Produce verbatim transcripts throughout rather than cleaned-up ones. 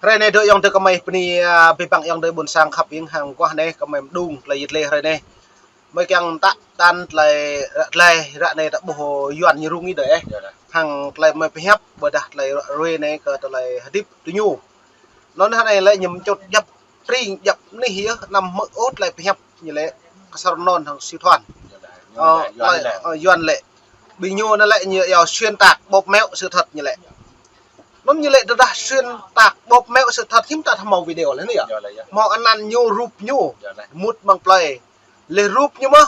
Hrơi anai dŏ ayŏng adơi gơmơi bơni, a, abih bang ayŏng adơi ƀôn sang khăp hiam hăng guah anai gơmơi mơđung tơlơi yit lĕ hrơi anai. Gơmơi kiăng tă tăn tơlơi ră tơlơi ră anai ta ƀuh Yuan ñu rŭng ih dơi eh. Hăng tơlơi gơmơi pơhiăp ƀôdah tơlơi ră ruai anai kơ tơlơi hơdip tui ñu. Anŭn hrơi anai lĕ ñu mơčŭt djăp tring djăp anih yơh, anăm hmư̆ ôh tơlơi pơhiăp ñu lĕ Ksor Non hăng Siu Thuan. Ơ, Yuan lĕ. Ơ, Yuan lĕ. Ƀing ñu anŭn lĕ ñu yua xuyên tạc bóp méo sự thật ñu lĕ. Anŭn ñu lĕ tơdah xuyên tạc bóp méo sự thật hiư̆m ta thâo hmâo video lĕ anai yơh. Hmâo anăn ñu rup ñu. Mŭt amăng plơi. Lĕ rup ñu mơ̆.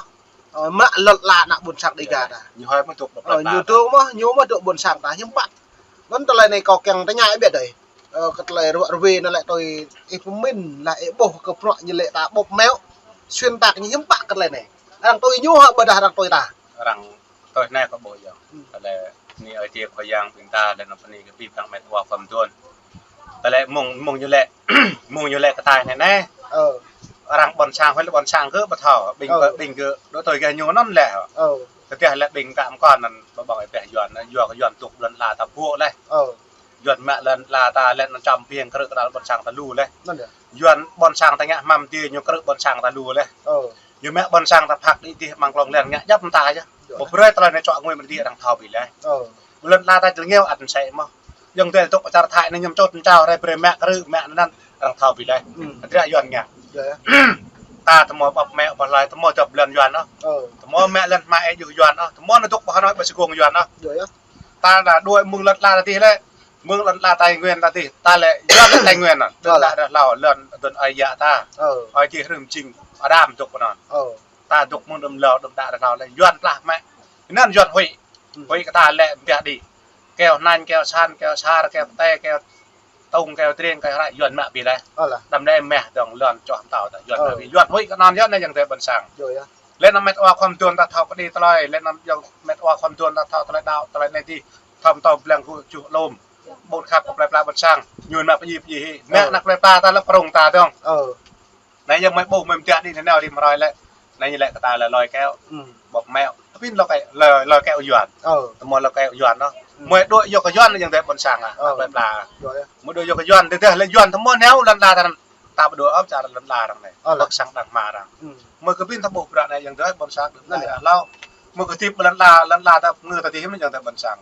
Ơ, mă lŏn ala ană ƀôn sang Đêga ta. Ñu hơi mă dŏ ƀơi plơi ta. Ñu dŏ mơ̆, ñu mă dŏ ƀôn sang ta hiư̆m pă. Anŭn tơlơi anai kâo kiăng tơña ih ƀiă dơi. Ơ, kơ tơlơi ruă ruai anŭn lĕ tui ih pơmĭn lah ih ƀuh kơ bruă ñu lĕ ta bóp méo. Xuyên tạc ñu hiư̆m pă kơ tơlơi anai. Arăng tui ñu hă ƀôdah arăng tui ta. Arăng tui anai kâo ƀuh yơh. Tơlơi anai Ơi Adai Khua Yang ƀing ta lĕ anŭn bơni kơ abih bang met wa khua mơduôn. Tơlơi mơ̆ng, mơ̆ng ñu lĕ, mơ̆ng ñu lĕ kơ tơlơi anai anai. Arăng ƀôn sang hơi lĕ ƀôn sang kơ ƀu thâo, ƀing kơ, ƀing kơ dŏ tui gah ñu anŭn lĕ. Tơdah lĕ ƀing kơ mơkŏn anŭn ƀơ̆ng ƀơ̆ng ih pĕh Yuan, yua kơ Yuan dŏ lŏn ala ta pơpŭ lĕ. Yuan mă lŏn ala ta lĕ anŭn čăm ƀing krư̆ kơ lŏn ƀôn sang ta lu lĕ. Yuan ƀôn sang ta ngă hmâo mơdê ñu krư̆ ƀôn sang ta lu lĕ. Ñu mă ƀôn sang ta phak đĭ dih amăng klŏng lĕ ngă djăp mơta yơh. Pơbrơi tơlơi anai čŏk ngui mơdê arăng thâo ƀiă lĕ. Lŏn ala ta jơl ngeo ăt mơsĕ mơ̆. Ayŏng adơi dŏ pơ čar Thai anai ñu mơčŭt mơčao rai brơi mă krư̆ mă anŭn arăng thâo ƀiă lĕ. Adră Yuan ngă. Ta tơmô bóp méo ƀơi hlơi tơmô djŏp lŏn Yuan ôh. Tơmô mă lŏn hmua ih juh Yuan ôh. Tơmô anŭn dŏ ƀơi Hanoi ƀơi Sài Gòn Yuan ôh. Ta đa đuaĭ mơ̆ng lŏn ala ta dih lĕ. Mơ̆ng lŏn ala Tây Nguyên ta dih. Ta lĕ Yuan lĕ Tây Nguyên anŭn. Đưm đă đah hlâo lŏn adon ơi yă ta. Ơi dih rơ̆ng jing Adam dŏ pơ anŭn. Ta dŏ mơ̆ng đưm hlâo đưm đă đah hlâo lĕ Yuan plah mă. Anŭn Yuan huĭ. Huĭ kơ ta lĕ mơbiă đĭ. Keo hnanh, keo san, keo sar, keo pơtê, keo tông, keo triêng, keo hră Yuan mă ƀiă lĕ. Đăm lĕ mah dong lŏn čoh mơtao ta Yuan mă ƀiă. Yuan huĭ kơ anŭn yơh anai ayŏng adơi ƀôn sang. Lĕ anŭn met wa khua mơduôn ta thâo kơ đĭ tơlơi, lĕ anŭn ayŏng met wa khua mơduôn ta thâo tơlơi đaŏ, tơlơi anai dih. Thâo mơtao blang gŭ čuh lŏm. Ƀu khăp kơ plơi pla ƀôn sang. Ñu mă pơjing pơjing hĭ. Mă anăp plơi pla ta lĕ prong ta dong. Anai yơh mơi ƀuh mơi mơtiă đĭ anai nao rĭm hrơi lĕ. Anai ñu lĕ kơ ta lĕ lơi keo. Bóp méo. Tapi lơi keo, lơi, lơi keo Yuan. Tơmô lơi keo Yuan anŭn. Mơi đuaĭ yua kơ Yuan ayŏng adơi ƀôn sang ah. Anăp plơi pla. Mơi đuaĭ yua kơ Yuan, tơdah lĕ Yuan tơmô nao lŏn ala ta anŭn. Ta ƀu đuaĭ ôh čar lŏn ala arăng anai. Ƀơi sang đang hmua arăng. Mơi kơ ƀing ta ƀuh bruă anai ayŏng adơi ƀôn sang đưm đă đah hlâo. Mơi kơ tip lŏn ala, lŏn ala ta ngă ta dih mơ̆n ayŏng adơi ƀôn sang.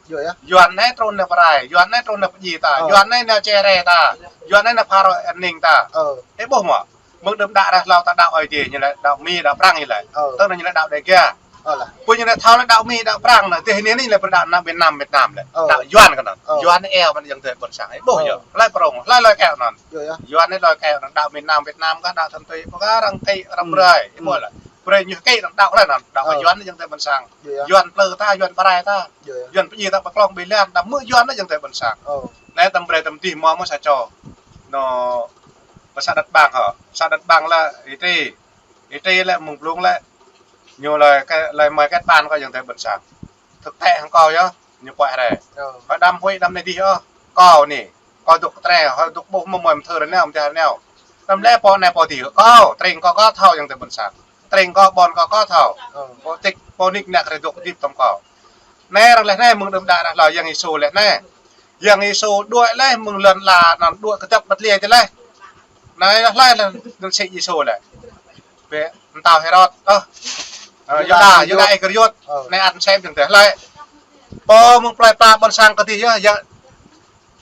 Yuan anai trŭn nao pơrai, Yuan anai trŭn nao pơjing ta, Yuan anai nao čere ta, Yuan anai nao phara an ninh ta. Ih ƀuh mơ̆. Mơ̆ng đưm đă đah hlâo ta đaŏ Ơi Adai ñu lĕ đaŏ Mi đaŏ Prăng ñu lĕ. Tơdah ñu lĕ đaŏ Đêga. Pô ñu lĕ thâo lĕ đaŏ Mi đaŏ Prăng anŭn, tơdah anai ñu lĕ pơrơđah anăp Việt Nam, Việt Nam lĕ. Đaŏ Yuan kơ anŭn. Yuan eo mơ̆n ayŏng adơi ƀôn sang. Ih ƀuh yơh. Hlơi prong, hlơi lơi keo anŭn. Yuan anai lơi keo anŭn đaŏ Việt Nam, Việt Nam kah đaŏ thâm tui, pô kah arăng kĭ, arăng brơi. Ih ƀuh lĕ. Brơi ñu kĭ anŭn đaŏ hlơi anŭn. Đaŏ Yuan ayŏng adơi ƀôn sang. Yuan plư ta, Yuan pơrai ta. Yuan pơjing ta pơ klŏng ƀiă lĕ, đăm hmư̆ Yuan anŭn ayŏng adơi ƀôn sang. Anai tơm brơi tơm dih mơ̆ mơ̆ sa čô. Anŭn pơ xã Đăt Bang hŏ. Xã Đăt Bang lĕ Y Tri. Y Tri lĕ mơ̆ng blung lĕ. Ñu lơi kơ, lơi mơi kết bạn kơ ayŏng adơi ƀôn sang. Thực tế hăng kâo yơh, ñu puăi hrơi. Hơi đăm huĭ đăm anai dih ôh. Kâo anai. Kâo dŏ kơ tre, hơi dŏ ƀuh mơ̆ mơi mơthưr nao, mơthưr nao. Đăm lĕ pô anai pô dih. Kâo, tring kâo kâo thâo ayŏng adơi ƀôn sang. Tring kâo ƀôn kâo kâo thâo. Pô tik, pô nik nao kơ dŏ kơ dip tơm kâo. Anai arăng lĕ anai mơ̆ng đưm đă đah hlâo Yang Yêsu lĕ anai. Yang Yêsu đuaĭ lĕ mơ̆ng lŏn ala anŭn đuaĭ kơdŏp pơtliê tih lĕ. Anai lĕ hlơi lĕ anŭn sĭ Yêsu lĕ. Bĕ mơtao Hêrôd. Ơ. Ơ, Yuđa, Yuđa Iskariôt. Anai ăt sem jing tih hlơi. Pô mơ̆ng plơi pla ƀôn sang kơ dih yơh,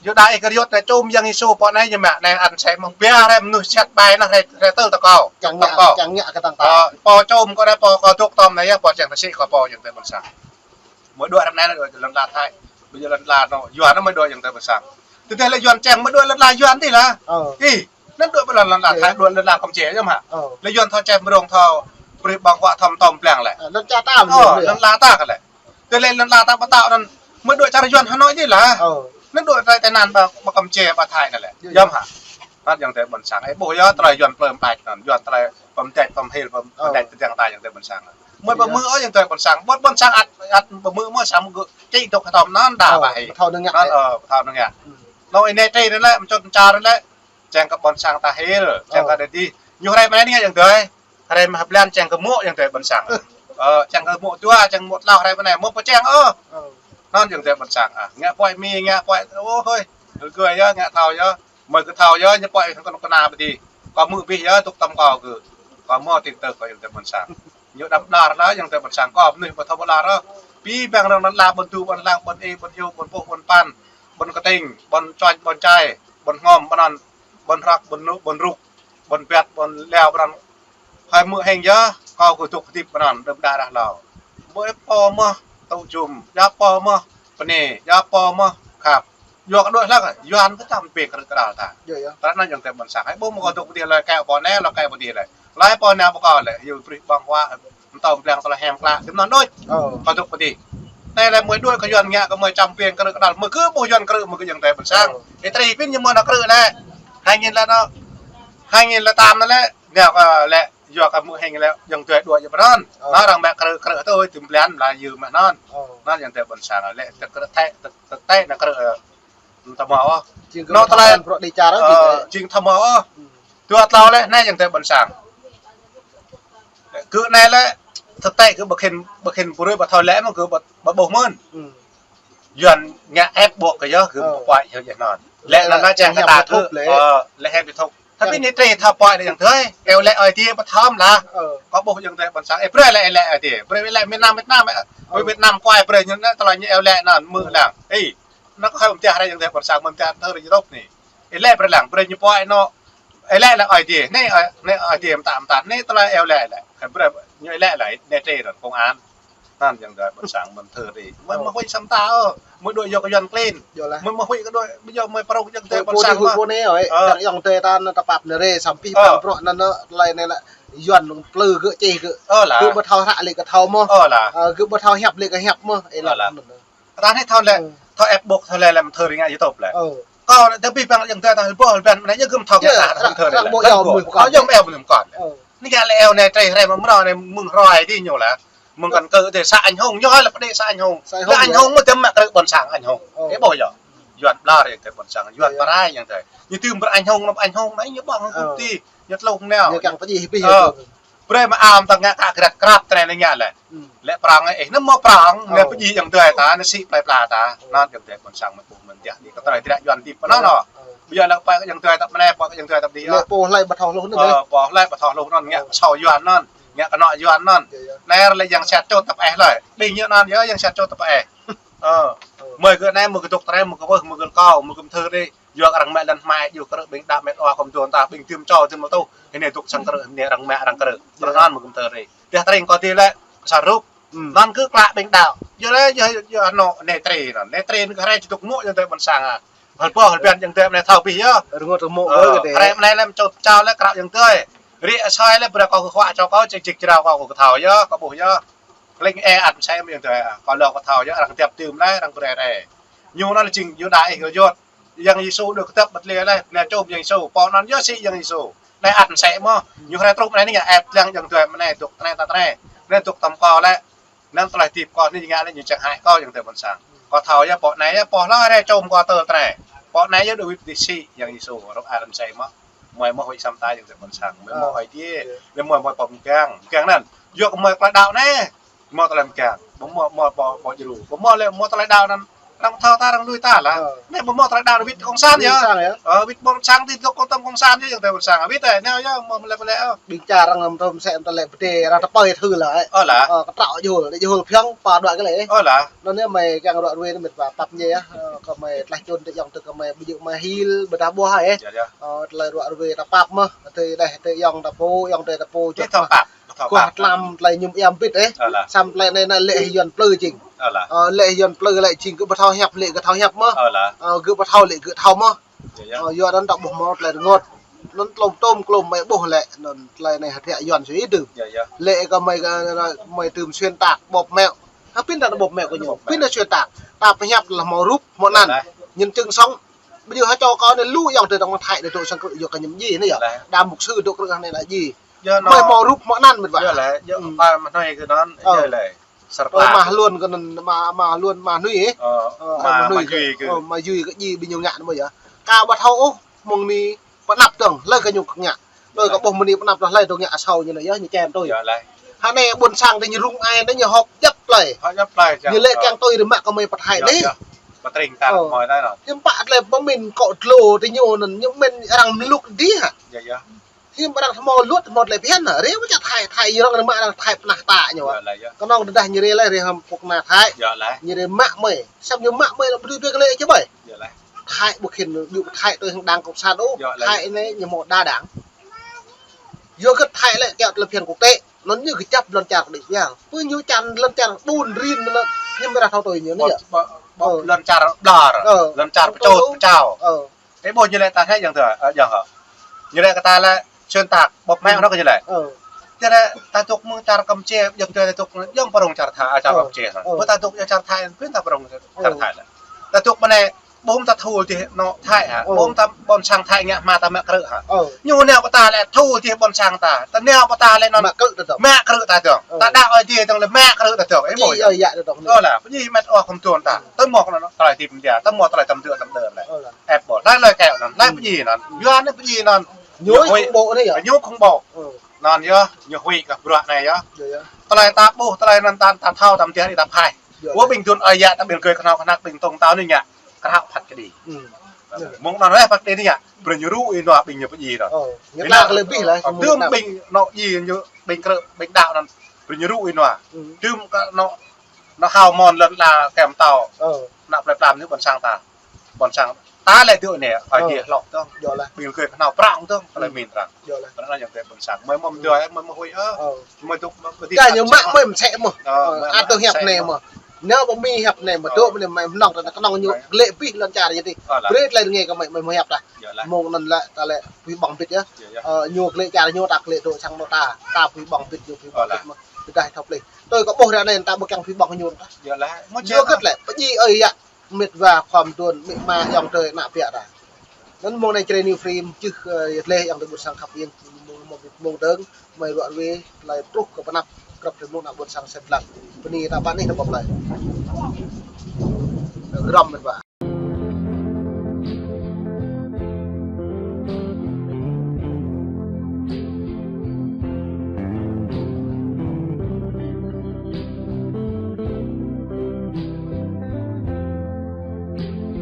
Yuđa Iskariôt anai čum Yang Yêsu pô anai ñu mă anai ăt sem mơ̆ng biă hrơi mơnuih sat ƀai anŭn hrơi, hrơi tơl tơ kâo. Čang ngă, čang ngă kơ tơ̆ng ta. Ơ, pô čum kâo anai pô kâo dŏ tơm anai yơh, pô čang tơsĭ kâo pô jing tih ƀôn sang. Mơi đuaĭ ră anai lĕ lŏn ala Thái. Ƀu djơ̆ lŏn ala anŭn Yuan anŭn mơi đuaĭ ayŏng adơi ƀôn sang. Tơdah lĕ Yuan čang mơi đuaĭ lŏn ala Yuan tih lah. Ih, anŭn đuaĭ ƀơi lŏn, lŏn ala Thái, đuaĭ lŏn ala Kampuchia yơh mơ̆. Lĕ Yuan thâo čeh mrông thâo brơi ƀơ̆ng huă thâo mơtŏm blang lĕ. Lŏn ala ta kơ lĕ. Tơdah lĕ lŏn ala ta pơtao anŭn mơi đuaĭ čar Yuan Hà Nội tih lah. Anŭn đuaĭ rai Thái Lan ƀơi, ƀơi Kampuchia ƀơi Thái anŭn lĕ. Yơh mơ̆. Ăt ayŏng adơi ƀôn sang. Ih ƀuh yơh tơlơi Yuan plơm ƀač anŭn. Yuan tơlơi pơm đĕč pơm hil pơm, pơm đĕč tơdang ta ayŏng adơi ƀôn sang. Mơi pơmư̆ ôh ayŏng adơi ƀôn sang. Ƀuh ƀôn sang ăt, ăt pơmư̆ mơ̆ samơ̆ gơ̆ čih dŏ kơtŏm anŭn đa ƀai. Pơthâo nơ̆ng ngă. Anŭn, ơ, pơthâo nơ̆ng ngă. Anŭn anai tih anai lĕ, mơčŭt mơčar anai lĕ. Čang kơ ƀôn sang ta hil, čang kơ đa dih. Ñu hrơi mơnai anai ayŏng adơi. Hrơi mơha blan čang kơ mŏ ayŏng adơi ƀôn sang. Ơ, čang kơ mŏ dua, čang mŏ tlâo hrơi mơnai mơ̆ pơčang ôh. Anŭn ayŏng adơi ƀôn sang. Ă, ngă puăi Mi, ngă puăi, ơ hơi. Gơ̆ gơ̆ yơh, ngă thâo yơh. Mơi kơ thâo yơh, ñu pơhiăp hăng kơnuk kơna ƀơi adih. Kâo hmư̆ abih yơh, tŭk tăm kâo kơ. Kâo hmâo tin tức kơ ayŏng adơi ƀôn sang. Ñu đăm đar lah, ayŏng adơi ƀôn sang. Kâo mơnuih ƀu thâo ƀu lar ôh. Abih bang arăng anŭn lah, ƀôn Du, ƀôn Hlang, ƀôn Ê, ƀôn Hiu, ƀôn Pôh, ƀôn Pan, ƀôn Kơting, ƀôn Čoč, ƀôn Čai, ƀôn Hngom, ƀôn anŭn, ƀôn Hrŏk, ƀôn Nuk, ƀôn Ruk, ƀôn Pĕt, ƀôn Leo, ƀôn anŭn. Hơi hmư̆ hing yơh, kâo kơ dŏ hơdip ƀơi anŭn, đơm đă rah hlâo. Ƀơi pô mơ̆ tŭ jum, djă pô mơ̆ pơnê, djă pô mơ̆ khăp. Yua kơ đuaĭ hlăk, Yuan kơ tam pê krư̆ kơdal ta. Yơh, yơh. Tơlơi anŭn ayŏng adơi ƀôn sang. Hơi ƀuh mơ̆ kâo dŏ pơ adih lơi kơ pô anai, lơi kơ pô adih lơi. Lơi pô anai pô kâo lơi, yua brơi ƀơ̆ng huă, mơtâo pleng tơlơi hiam klă, tơm anŭn đôč. Ơ. Kâo dŏ pơ adih. Anai lĕ mơi đuaĭ kơ Yuan ngă kơ mơi čăm pê krư̆ kơdal, mơi kơ ƀuh Yuan krư̆ mơi kơ ayŏng adơi ƀôn sang. Ơ. Ih tri pin ñu mơ̆ anŭn krư̆ lĕ. Hai nghìn lĕ anŭn. Hai nghìn lĕ tam anŭn lĕ. Nao kơ lĕ, yua kơ mơi hing lĕ, ayŏng adơi đuaĭ yơh ƀơi anŭn. Ơ. Anŭn arăng mă krư̆, krư̆ tui tơm pleng lah yua mơ̆ anŭn. Ơ. Anŭn ayŏng adơi ƀôn sang lĕ, tơkrư̆ tĕ, tơkrư̆ tĕ anŭn krư̆, ơ, tơmâo ôh. Anŭn tơlơi, ơ, jing tơmâo ôh. Dua tlâo lĕ, anai ayŏng adơi ƀôn sang. Kơ anai lĕ, tơtĕ kơ ƀu khĭn, ƀu khĭn pơrui ƀu thâo lĕ mơ̆ kơ ƀu, ƀu ƀuh mơ̆n. Yuan ngă ĕp ƀô̆ kơ yơh, kơ ƀu pơhiăp yơh anŭn. Lĕ anŭn lĕ čang kơ ta kơ, ơ, lĕ ĕp YouTube. Tapi anai tri thâo pơhiăp ayŏng adơi, eo lĕ ơi adih ƀu thâo mơ̆n lah. Ơ. Kâo ƀuh ayŏng adơi ƀôn sang, ê, brơi lĕ, ê lĕ ơi adih. Brơi lĕ miền Nam Việt Nam, ơ, Việt Nam kuai brơi ñu anai tơlơi ñu eo lĕ anŭn mơ̆ lăng. Ê, anŭn kâo hơi pơhiăp rai ayŏng adơi ƀôn sang, mơ̆ pơhiăp thâo rai YouTube anai. Ê lĕ brơi lăng, brơi ñu pơhiăp anŭn. Ê lĕ lĕ ơi adih, anai, ơ, anai ơi adih mơta mơta, anai tơlơi eo lĕ lĕ. Kơ brơi ñu ê lĕ lĕ, anai tri anŭn công an. Anŭn ayŏng adơi ƀôn sang mơ̆n thâo rai. Mơi mơ̆ huĭ sa mơta ôh. Mơi đuaĭ yua kơ Yuan klin. Mơi mơ̆ huĭ kơ đuaĭ, ƀu djơ̆ mơi prong ayŏng adơi ƀôn sang mơ̆. Ơ. Tơlơi anŭn tơpă anai rai, samơ̆ abih bang bruă anŭn, tơlơi anai lĕ Yuan plư gơ̆ čih gơ̆. Ơ lah. Gơ̆ ƀu thâo hră lĕ kơ thâo mơ̆. Ơ lah. Ơ, gơ̆ ƀu thâo hiăp lĕ kơ hiăp mơ̆. Ơ lah. Ră anai thâo lĕ, thâo ĕp ƀô̆, thâo lĕ lăm thơ ring ngă YouTube lĕ. Ơ. Kâo lĕ tơbih bang ayŏng adơi ta ƀuh lĕ bang anai ñu gơ̆ thâo ngă ta thơ lĕ. Kâo yơh mơ̆ eo mơ̆ kâo. Anai ngă lĕ eo anai mơ̆ng kâo. Ơ. Anai ngă lĕ eo anai tri hrơi mơ̆ng mơnơ̆ng anai mơ̆ng hrơi adih ñu lah. Mơ̆ng căn cứ adih xã Anh Hùng, ñu hơi lĕ pơđĭ xã Anh Hùng. Lĕ Anh Hùng mơ̆ tơm mă krư̆ ƀôn sang Anh Hùng. Ơ. Ih ƀuh yơh. Yuan ƀlŏr ayŏng adơi ƀôn sang, Yuan pơrai ayŏng adơi. Ñu tơm brơi Anh Hùng, anăp Anh Hùng anai ñu ƀơ̆ng hăng kơkuh tih. Ñu tlung nao. Ñu kiăng pơjih abih. Ơ. Brơi mă am ta ngă kơ krăp krăp tơnai anai ngă lĕ. Lĕ prong ih, anŭn mơ̆ prong, anŭn pơjing ayŏng adơi ta, anŭn sĭ plơi pla ta. Anŭn ayŏng adơi ƀôn sang mơi ƀuh mơ̆n djă, anai kơ tơlơi triă Yuan hơdip anŭn ôh. Ƀu djơ̆ lĕ pơ ayŏng adơi ta mơnai, pơ ayŏng adơi ta ƀơi adih. Lĕ pô hlơi ƀu thâo hluh anŭn. Ơ, pô hlơi ƀu thâo hluh anŭn, ngă sô Yuan anŭn, ngă kơnŏ Yuan anŭn. Anai lĕ yang siat čô ta pơeh lơi. Ƀing ñu anŭn yơh yang siat čô ta pơeh. Ơ. Mơi kơ anai, mơi kơ dŏ tơrai, mơi kơ wơh, mơi kơ kâo, mơi kơ mơthơ rai. Yua kơ arăng mă lŏn hmai, yua kơ krư̆ ƀing đah met wa kơ mơdôn ta, ƀing tơm čô tơm mơtô. Anai dŏ sang krư̆, anai arăng mă arăng krư̆. Tơlơi anŭn mơi kơ mơthơ rai. Tơdah tơring kâo adih lĕ, kơ sa rup. Anŭn kơ klă ƀing đaŏ. Yua lĕ, yua, yua anŏ anai tri anŭn. Anai tri anŭn kơ hrơi či dŏ mơ̆ ayŏng adơi ƀôn sang ah. Hơl boh, hơl biăn ayŏng adơi anai thâo abih yơh. Rơngot rơmô. Ơ, kơ adih. Hrơi anai lĕ mơčô pơčao lĕ krao ayŏng adơi. Rĭ asơi lĕ brơi kâo kơ huă čô kâo, čik čik jrao kâo kơ thâo yơh, kâo ƀuh yơh. Klĭng ê ăt mơsĕ mơ̆ ayŏng adơi, kâo lŏ kơ thâo yơh, arăng tiăp tơm lĕ, arăng brơi rai. Ñu anŭn lĕ jing Yuđa ih kơ yot. Yang Yêsu đuaĭ kơtăp ƀơi tơlơi lĕ, tơlơi čum Yang Yêsu, pô anŭn yơh sĭ Yang Yêsu. Anai ăt mơsĕ mơ̆, ñu hrơi truh anai ñu ngă ĕp lăng ayŏng adơi, mơnai dŏ tơnai ta tơnai. Anai dŏ tơm kâo lĕ, anŭn tơlơi hơdip kâo anai ñu ngă lĕ ñu čang hại kâo ayŏng adơi ƀôn sang. Kâo thâo yơh, pô anai yơh, pô hlơi rai čum kâo tơl tơnai. Pô anai yơh đuaĭ wĭt dih sĭ Yang Yêsu, rŏk ăt mơsĕ mơ̆. Mơi mơ̆ huĭ sa mơta ayŏng adơi ƀôn sang, mơi mơ̆ ơi adih, lĕ mơi mơi pơm kiăng, kiăng anŭn. Yua kơ mơi tơlơi đaŏ anai. Mơ̆ tơlơi mơkang, ƀu mơ̆, mơ̆ pô, pô djru. Ƀu mơ̆ lĕ, mơ̆ tơlơi đaŏ anŭn, arăng thâo ta, arăng lui ta lah. Ơ. Anai ƀu mơ̆ tơlơi đaŏ anŭn wĭt kông san yơh. Kông san yơh. Ơ, wĭt kông san ti dŏ kông tăm kông san yơh, ayŏng adơi ƀôn sang. Wĭt ơ, anai yơh, mơ̆ mơlĕ mơlĕ ơ. Ƀing čar arăng mơ̆ thâo mơsĕ mơ̆ tơlơi pơdai, arăng tơpơi thâo lah. Ơ lah. Ơ, kơ trŏ jul, đe jul phiăng, pă đuaĭ kơ lĕ. Ơ lah. Anŭn anai mơi kiăng ruă ruai anai met wa pap ñe yơh. Ơ, kơ mơi tlaih čun tơ ayŏng adơi kơ mơi ƀu djơ̆ mơi hil, ƀôdah ƀuh hai ơ. Yơh, yơh. Ơ, tơlơi ruă ruai ta pap mơ̆, tơ đeh, tơ ayŏng ta pô, ayŏng adơi ta pô, čuh pap. Ih thâo pap. Kuah tlam tơlơi mơñum iăm bit ê. Ơ lah. Sam tơlơi anai anai lĕ Yuan plư jing. Ơ lah. Ơ, lĕ Yuan plư lĕ jing gơ̆ ƀu thâo hiăp lĕ gơ̆ thâo hiăp mơ̆. Ơ lah. Ơ, gơ̆ ƀu thâo lĕ gơ̆ thâo mơ̆. Yơh, yơh. Ơ, yua anŭn ta ƀuh mơ̆ tơlơi rơngot. Anŭn tlôm tôm klôm mơi ƀuh lĕ, anŭn tơlơi anai hơdră Yuan sui tơm. Yơh, yơh. Lĕ kơ mơi kơ, mơi tơm xuyên tạc, bóp méo. Hă pin ta bóp méo kơ ñu. Bóp méo. Pin ta xuyên tạc. Ta pơhiăp lah hmâo rup, hmâo anăn. Yơh. Nhân chứng sống. Ƀu djơ̆ hă čô kâo anai lu ayŏng adơi dŏ mơ̆ng Thái anai dŏ sang krư̆ yua kơ ñu mơ̆ djai anai yơh. Đa mục sư dŏ krư̆ anai lĕ djai. Yơh, mơi hmâo rup hmâo anăn met wa. Yơh lĕ, yơh, kơ mơnuih kơ anŭn, yơh lĕ. Ơ, mă hluôn kơ anŭn, mă, mă hluôn mă hnui ê. Ơ, mă hnui kơ, ơ, mă yui kơ djai ƀing ñu ngă anŭn mơ̆ yơh. Kâo ƀu thâo ôh, mơ̆ng anai pơanăp dơ̆ng, hlơi kơ ñu ngă. Đơi kâo ƀuh mơ̆ng anai pơanăp dơ̆ng, hlơi dŏ ngă asâo ñu anai yơh, ñu čem tui. Yơh lĕ. Hă anai ƀôn sang tơ ñu rŭng ai, tơ ñu họp djăp plơi. Họp djăp plơi, ñu lĕ kiăng tui rơmă kơ mơi pơthai anai. Pơtring ta. Ơ. Mơi ta anŭn. Hiư̆m pă tơlơi pơmĭn kŏ dlô tơ ñu anŭn, ñu mĭn arăng mluk dih hă? Yơh, yơh. Hiư̆m arăng hmâo luăt hmâo tơlơi phiăn hă? Rê mơ̆ čar Thái, Thái yơh arăng mă arăng Thái pơnah ta ñu. Yơh, laih, yơh. Kơnơ̆ng tơdah ñu rê laih rê hăm pŭk na Thái. Yơh, laih. Ñu rê mă mơi. Samơ̆ ñu mă mơi lŏ ƀu dưi bĕ kơ lĕ čơ ƀơi. Yơh, laih. Thái ƀu khĭn ƀu Thái tui hăng đang cộng sản ôh. Yơh, laih. Thái anai ñu hmâo đa đảng. Yua kơ Thái lĕ kiaŏ tơlơi phiăn quốc tế. Anŭn ñu kơjăp lŏn čar kơđi biă. Pơ ñu čar lŏn čar ƀun rin lŏn. Hiư̆m ră thâo tui ñu anai yơh. Ƀu, ƀu, ƀu, ơ, lŏn čar ƀlŏr. Ơ. Lŏn čar pơčôt, pơčao. Ơ. Ơ, ƀuh ñu lĕ ta thâo yơh tơ, ơ, yơh hă. Ñu lĕ kơ ta lĕ xuyên tạc, ƀơ̆p mĕ anŭn kơ ñu lĕ. Ơ. Tơ lĕ ta dŏ mơ̆ng čar Kampuchia, yơh tơ ta dŏ mơ̆ng yơh pơrông čar Thái, a, čar Kampuchia. Ơ. Ƀu ta dŏ yơh čar Thái, pĭn ta pơrông čar Thái lĕ. Ta dŏ mơ̆ng anai, ƀuh ta thul dih anŏ Thái hă. Ơ. Ƀuh ta ƀôn sang Thái ngă hma ta mă krư̆ hă. Ơ. Ñu nao pơ ta lĕ thul dih ƀôn sang ta. Ta nao pơ ta lĕ anŭn mă krư̆ ta dŏ. Mă krư̆ ta dŏ. Ơ. Ta đaŏ Ơi Adai dŏ lĕ mă krư̆ ta dŏ. Ih ƀuh yơh. Ơ, yơh, dŏ. Ơ, laih, pơdjai mĕt ôh kơm tuan ta. Ơ. Tơmŏk anŭn tơlơi tĭm dia, tơmŏk tơlơi tơm dơ̆ tơm dơ̆ lĕ. Ơ, laih. Ĕp ƀuh. Laih laih kơ anŭn, laih pơdjai anŭn. Yua anai pơdjai anŭn. Ñu huĭ khủng bố anai yơh. Ñu khủng bố. Ơ. Anŭn yơh, ñu huĭ kơ bruă anai yơh. Yơh, yơh. Tơlơi ta ƀuh, tơlơi anŭn ta, ta thâo, ta mơtiah đĭ ta pơhaih. Yơh, yơh. Ƀing dun ơi yă ta ƀing gơ̆ kơhnâo kơhnăk ƀing tông tao anai ngă. Krao phat kơđi. Ơ. Mơ̆ng anŭn laih phat kơđi anai ngă. Brơi ñu rŭ ih nua ƀing ñu pơdjai anŭn. Ơ. Ñu ta kơ lĕ bih laih. Ơ, tơm ƀing anŏ djai ñu ƀing krư̆, ƀing đaŏ anŭn. Brơi ñu rŭ ih nua. Ơ. Tơm kơ anŏ, anŏ hao mon lŏn la kem tao. Ơ. Ană plơi pla ñu ƀôn sang ta. Ƀôn sang ta lĕ dŏ anai, ơ, ơi dih hlŏk dơ̆ng. Yơh laih. Ƀing gơ̆ kơhnâo prăng dơ̆ng, tơlơi mĭn prăng. Yơh laih. Kơ anŭn yơh tơlơi ƀôn sang. Mơi mơ̆ mơdơi, mơi mơ̆ huĭ, ơ. Ơ. Mơi dŏ, mơi dŏ. Čar ñu mă mơi mơsĕ mơ̆n. Ơ, ơ, mơi mă mơsĕ mơ̆n. Anai tui hiăp anai mơ̆n. Anai ƀu mĭn hiăp anai mơ̆n. Ơ. Dŏ mơi anai mơ̆n nŏng ta kơnơ̆ng ñu lĕ bih lŏn čar yơh dih. Ơ, laih. Brơi tơlơi rơngai kơ mơi, mơi mơ̆ hiăp ta. Yơh laih. Mơ̆ng anŭn lĕ ta lĕ pui ƀơ̆ng bit yơh. Yơh, yơh. Ơ, ñu glĕ čar ñu ta glĕ dŏ sang anŏ ta. Ta pui ƀơ̆ng bit ñu pui ƀơ̆ng bit mơ̆n. Ơ, laih. Tơdah thâo plih. Tui kâo ƀuh ră anai ta ƀu kiăng pui ƀơ̆ng ñu ta. Yơh laih. Mơ̆ yua kơ lĕ, pơdjai ơi yă. Mĕt wa khua mơtuan, amĭ ama ayŏng adơi ană ƀiă ta. Anŭn mơ̆ng anai Jrai New Frame čih, ơ, yơh lĕ ayŏng adơi ƀôn sang khăp iêng, mơ̆ng, mơ̆ng, mơ̆ng dơ̆ng, mơi ruă ruê, tơlơi truh kơ pơanăp, krăp tơlơi mơ̆ng ană ƀôn sang sem lăng. Bơni ta ƀă anih ta ƀuh laih. Rơ̆m mĕt wa.